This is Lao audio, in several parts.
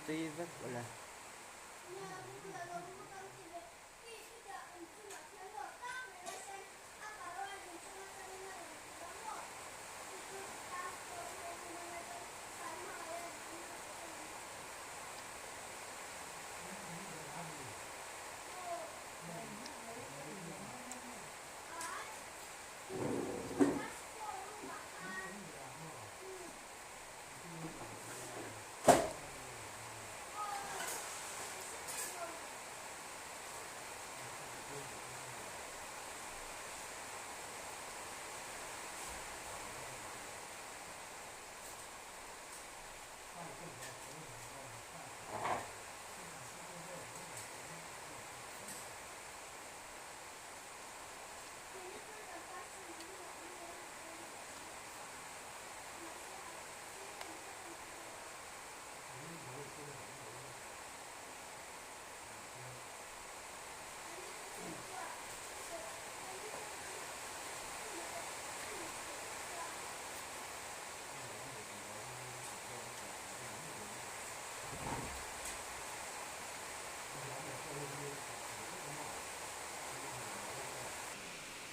Ti vek le.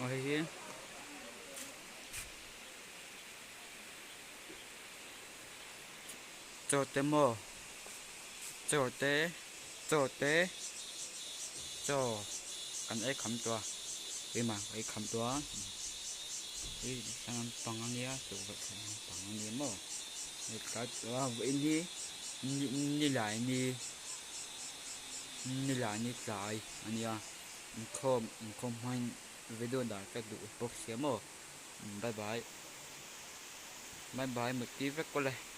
Oke. ໂຈເຕໂມ ໂຈເຕ ໂຈເຕ ໂຈ ກັນໄອ້ຄຳຕົວ ເອີ ມາໄອ້ຄຳຕົວ ເອີ ທາງຕອງອັນນີ້ ໂຈ ທາງຕອງອັນນີ້ໂມ ເອີ ກະວ່າ ເອີ ນີ້ ນີ້ ນີ້ຫຼາຍ ນີ້ ນີ້ຫຼາຍ ນີ້ຫຼາຍ ອັນນີ້ ມັນຄອມ ມັນຄອມໃຫ້ ວິດີໂອດາກະດູໂປກເຊໂມ ບາຍບາຍ ບາຍບາຍ ໝົດທີ່ແວກກໍເລີຍ.